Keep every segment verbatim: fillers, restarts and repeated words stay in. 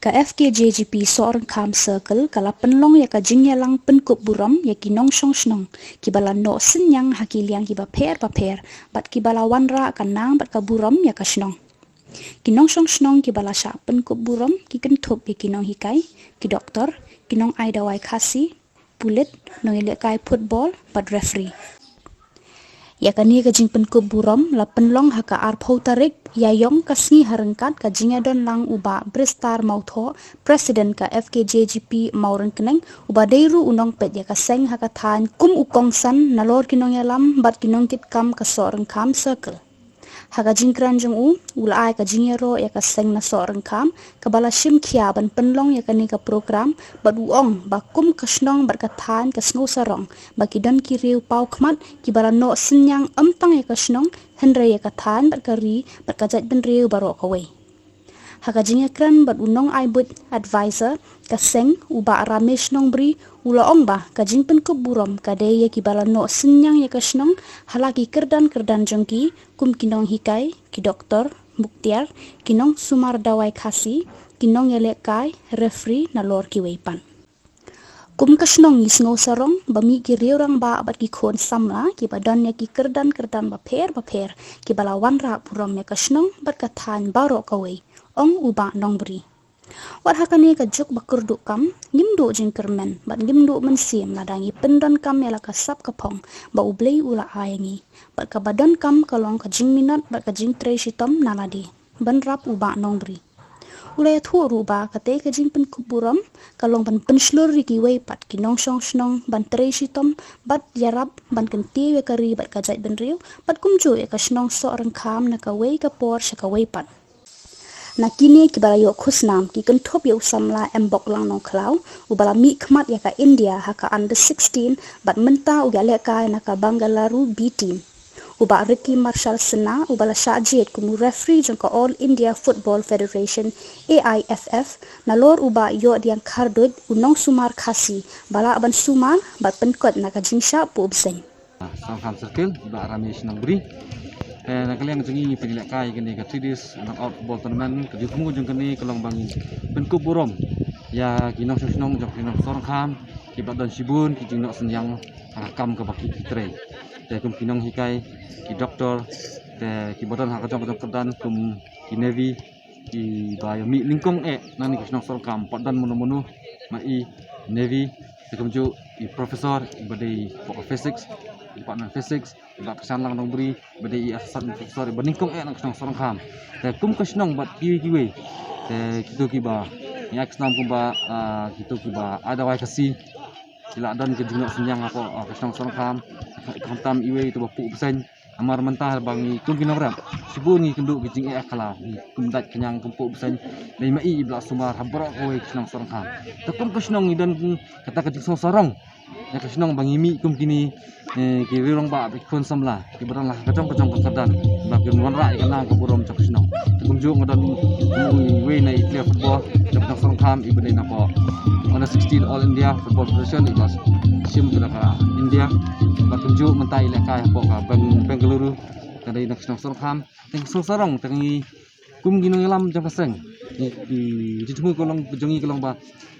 Ka F K J G P Sohryngkham Circle ka la pynlong ïa ka jingïalang pynkup burom ïa ki nongshong shnong kiba la noh synñiang ha ki liang kiba pher bapher bad kiba la wanrah ka nam bad ka burom ïa ka shnong. Ki nongshong shnong kiba la shah pynkup burom ki kynthup ïa ki nonghikai, ki doktor, ki nongai dawai Khasi, pulit, nongïalehkai football bad referee. Ïa kane ka jingpynkup burom la pynlong ha ka arphew tarik Ïaïong ka sngi ha ryngkat ka jingïadon lang u Bah Bristar Mawthoh, President ka F K J G P Mawryngkneng, uba dei ruh u nongpeit ïa ka seng ha ka thaiñ kum u kongsan nalor ki nongïalam bad ki nongkitkam ka Sohryngkham Circle. Ha ka jingkren jong u, u la ai ka jingïaroh ïa ka seng na Sohryngkham kaba la shim khia ban pynlong ïa kane ka program bad u ong ba kum ka shnong bad ka thaiñ ka sngew sarong ba ki don ki riew paw khmat kiba la noh synñiang ym tang ïa ka shnong hynrei ïa ka thaiñ bad ka ri bad ka jaitbynriew baroh kawei. Ha ka jingïakren bad u nongai buit advisor ka seng u Bah Ramesh Nongbri u la ong ba ka jingpynkup burom ka dei ïa kiba la noh synñiang ïa ka shnong ha la ki kyrdan kyrdan jong ki kum ki nonghikai, ki doktor, muktiar, ki nongsumar dawai Khasi, ki nongïalehkai, referee nalor kiwei pat. Kum ka shnong ngi sngew sarong ba mih ki riew rangbah bad ki khun samla kiba don ïa ki kyrdan kyrdan bapher bapher kiba la wanrah burom ïa ka shnong bad ka thaiñ baroh kawei, ong u Bah Nongbri. Wat ha kane ka juk ba kyrduh kam, ngim duh jingkyrmen bad ngim duh mynsiem lada ngi pyndonkam ïa la ka sap ka phong ba U Blei u la ai ïa ngi bad kaba donkam ka long ka jingminot bad ka jingtrei shitom na lade, bynrap u Bah Nongbri. U la ïathuh ruh ba katei ka jingpynkup burom ka long ban pynshlur ïa kiwei pat ki nongshong shnong ban trei shitom bad ïarap ban kyntiew ïa ka ri bad ka jaitbynriew bad kumjuh ïa ka shnong Sohryngkham na kawei ka por sha kawei pat. Na kine kiba la ïoh khusnam ki kynthup ïa u samla Mboklang Nongkhlaw uba la mih khmat ïa ka India ha ka under sixteen bad mynta u ïalehkai na ka Bengaluru B team. U Bah Ricky Marshal Sinha uba la shah jied kum u referee jong ka All India Football Federation, A I F F, nalor u Bah Ïohdiang Kharduid u nongsumar Khasi ba lah ban sumar bad pynkoit na ka jingshah puh bseiñ. Sohryngkham Circle, Bah Ramesh Nongbri. Eh, na ka liang jong ngi pynlehkai kane ka three days knockout football tournament, ka jingthmu jong kane ka long ba ngin pynkup burom ïa ki nongshong shnong jong ka shnong Sohryngkham kiba don shibun ki jingnoh synñiang ha ka kam kaba ki trei. Te kum ki nonghikai, ki doktor, te kiba don ha ka jong ka jong kyrdan kum ki navy, kiba ïa mih nyngkong eh na kane ka shnong Sohryngkham, pat don mano mano, ma i navy, te kumjuh i professor iba dei pok physics, i department physics, i Bah Kyrshanlang Nongbri iba dei i assistant professor iba nyngkong eh na ka shnong Sohryngkham. Te kum ka shnong bad kiwei kiwei, te kito kiba, ngi ai khusnam kumba, ah, kito kiba ai dawai Khasi ki la don ka jingnoh synñiang hapoh, ah, ka shnong Sohryngkham. Khamtam iwei ito ba puh bseiñ. Namar mynta ba ngi kum ki nongrep shibun ngi kynduh ki jingeh khlaw, ngi kum dait khñiang, kum puh bseiñ. Dei ma i iba la sumar ha baroh kawei ka shnong Sohryngkham. Te kum ka shnong ngi don kata ka jingsngew sarong ïa ka shnong ba ngi mih kum kine, eh, ki riew rangbah bad ki khun samla kiba don la ha ka jong ka jong ka kyrdan ba kin wanrah ïa ka nam ka burom jong ka shnong. Te kumjuh nga don iwei na i player football jong ka shnong Sohryngkham iba dei na ka under sixteen All India Football Federation iba shim ka India. Bad kumjuh mynta i lehkai hapoh ka Beng-, Bengaluru, ka dei na ka shnong Sohryngkham. Te ka shnong sarong te ngi kum ki nongïalam jong ka seng, ngi, ki jingthmu ka long jong ngi ka long ba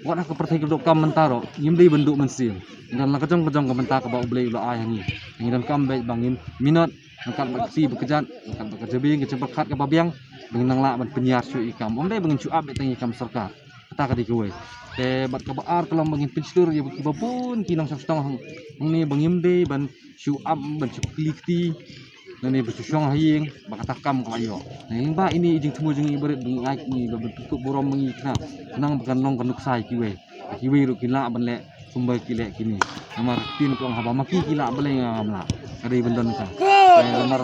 wat ha ka pyrthei ka duk kam mynta ruh ngim dei ban duh mynsiem. Ngi don la ka jong ka jong ka bynta kaba U Blei u la ai ha ngi. Ngi donkam beit ba ngin minot ryngkat bad ka kti bad ka kjat, ryngkat bad ka jabieng ka jingpyrkhat kaba biang, ba ngin nang lah ban pynïar shuh ïa i kam. Ym dei ba ngin shu ap beit tang ïa i kam sorkar. Kata ka dei kawei. Te bad kaba ar ka long ba ngin pynshlur ïa kiba bun ki nongshong shnong hang, hangne ba ngim dei ban shu ap, ban shu kli kti, lane ba shu shong ha ïing ba kata ka kam ka la ïoh. Ngi lyngba ine i jingthmu jong ngi barit ba ngi ai ngi ba ban pynkup burom ba ngi khnang, khnang ba kan long ka nuksa ïa kiwei. Kiwei ruh kin lah ban leh kumba ki leh kine. Namar ktien ka ong haba ma ki ki lah balei nga ngam lah. Ka dei ban don ka. Eh, namar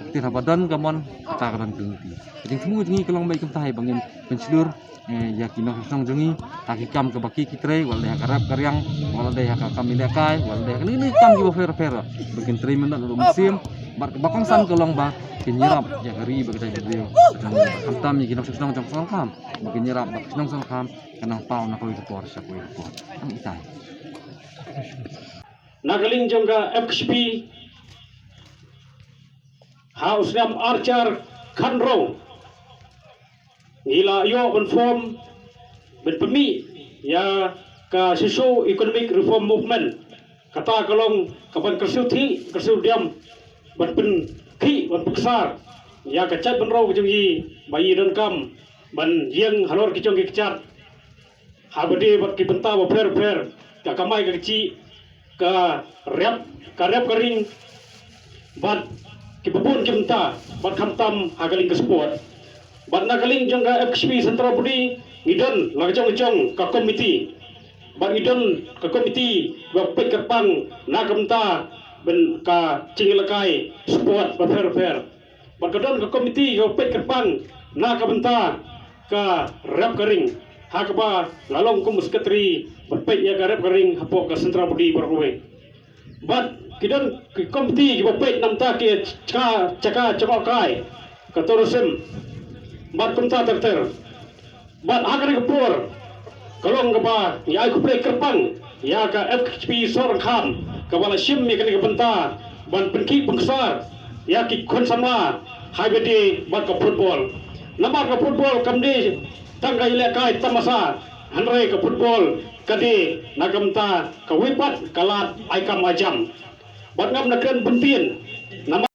ktien haba don ka mon, kata ka don ka lynti. Ka jingthmu jong ngi ka long ba i kumta hi ba ngin pynshlur, eh, ïa ki nongshong shnong jong ngi ha ki kam kaba ki ki trei, wat la dei ha ka rep ka riang, wat la dei ha ka kam ïalehkai, wat la dei ha kine ki kam kiba pher pher. Ba kin trei minot ruh mynsiem, bad kaba kongsan ka long ba kin ïarap ïa ka ri bad ka jaitbynriew. Khamtam ïa ki nongshong shnong jong ka Sohryngkham ba kin ïarap ba ka shnong Sohryngkham kan nang paw na kawei ka por sha kawei ka por. Tang itai. Na ka liang jong ka F K J P ha u snem arhajar khatynriew ngi la ïoh ban form ban pynmih ïa ka socio economic reform movement. Kata ka long ka ban kyrsiew thik kyrsiew diam, ban pynkhih ban pynksar ïa ka jaitbynriew ka jong ngi ba ngi donkam ban ïeng halor ki jong ki kjat ha ba dei bad ki bynta bapher bapher, ka kamai ka kajih, ka rep ka rep ka ring, bad kiba bun ki bynta, bad khamtam ha ka liang ka sport. Bad na ka liang jong ka F K H P Central Body ngi don la ka jong ka jong ka komiti, bad ngi don ka komiti ba peit kyrpang na ka bynta ban ka jingïalehkai sport bapher bapher. Bad ka don ka komiti ka peit kyrpang na ka bynta ka rep ka ring, ha kaba nga long kum u secretary ba peit ïa ka rep ka ring hapoh ka Central Body baroh kawei. Bad ki don ki komiti kiba peit na ka bynta ki jaka jaka jngohkai, ka tourism, bad kumta ter ter. Bad ha kane ka por ka long kaba ngi ai khublei kyrpang ïa ka F K H P Sohryngkham kaba la shim ïa kane ka bynta ban pynkhih pynksar ïa ki khun samla ha ba dei bad ka football. Namar ka football kam dei tang ka ïalehkai tamasa, hynrei ka football ka dei na ka bynta kawei pat ka lad ai kam ai jam. Bad ngam da kren bun ktien namar